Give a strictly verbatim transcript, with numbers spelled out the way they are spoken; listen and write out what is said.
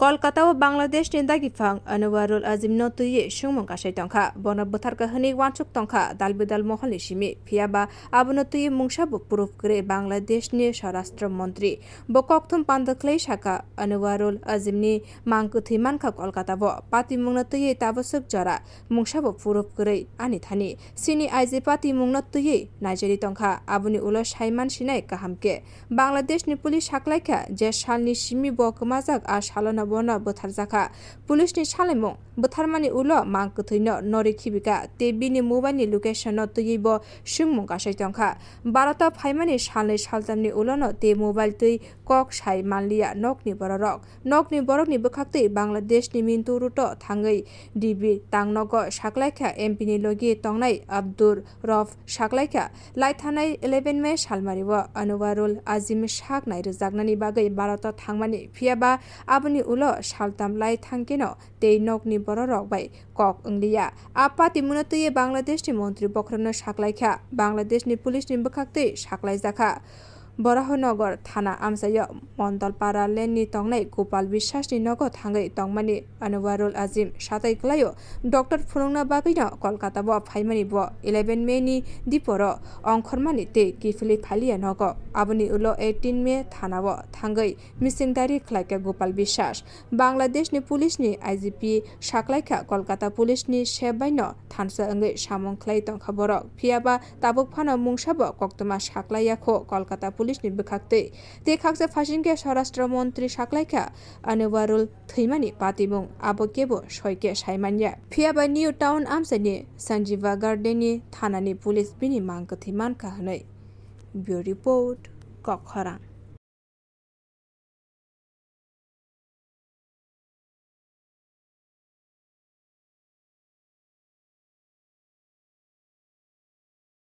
Kolkata o Bangladesh ni dagiphang Anwarul Azim no twiwi swngmung kasai tongkha. Bono bwtharkha hwnwi uansuk tongkha dal bidal moholni simi. Phiyaba abono twiwi mungsabo proof kwrwi Bangladesh ni Swarashtra Montri. Bo kokthum panda khlai sakha, Anwarul Azim ni mang kwthwi mankha Kolkata o. Patimung no twiwi tabaswk jora mungsabo proof kwrwi ani thani. Chini aiji patimung no twiwi naijari tongkha. Aboni ulo saiman sinai kaham khe. Bangladesh ni police saklaikha, je salni simi bo kwmajak, a salono bono bwtharjakha. Police ni salaimung bwtharmani ulo mang kwthwino nori khibika tei bini mobile ni location no twiwi bo swngmung kasai tongkha. Bharat o phaimani salnwi saltamni ulono tei mobile twi kok sai manliya nokni bororok. Nokni borokni bwkhaktwi Bangladesh ni Mintu route o thangwi D B tangnogo saklaikha M P ni logi tongnai Abdur Rauf saklaikha. Laithanai eleven May salmario Anwarul Azim sak nairwjaknani bagwi Bharat o thangmani, phiyaba aboni ulo saltam lai thangkeno tei nokni bororok bai kok wngliya. A patimungno twiwi Bangladesh ni montri bokhorokno saklaikha, Bangladesh ni police ni bwkhaktwi saklaijakha. Borohnagar thana amchaio Mondolpara lane ni tongnai Gopal Biswas ni nogo thangwi tongmani Anwarul Azim satai kwlaio doctor phunukna bagwino Kolkata o phaimani bo eleven May ni diporo ongkhormani tei kiphilwi phaliya nogo. Aboni ulo eighteen May thana o thangwi mising diary khlaikha Gopal Biswas. Bangladesh ni police ni I G P saklaikha Kolkata police ni sep bai no thansa wngwi samung khlai tongkha borok. Phiyaba tabuk phano mungsabo koktwma saklaiya kho Kolkata police ni bwkhaktwi. Tei khaksa phasing khe Swarashtra Montri saklaikha Anwarul thwimani patimung abo kebo soi khe saimanya. Phiyaba New Town amchaini Sanjiva Garden ni thanani police bini mang kwthwi mankha hwnwi. Bureau Report, Kokkhorang.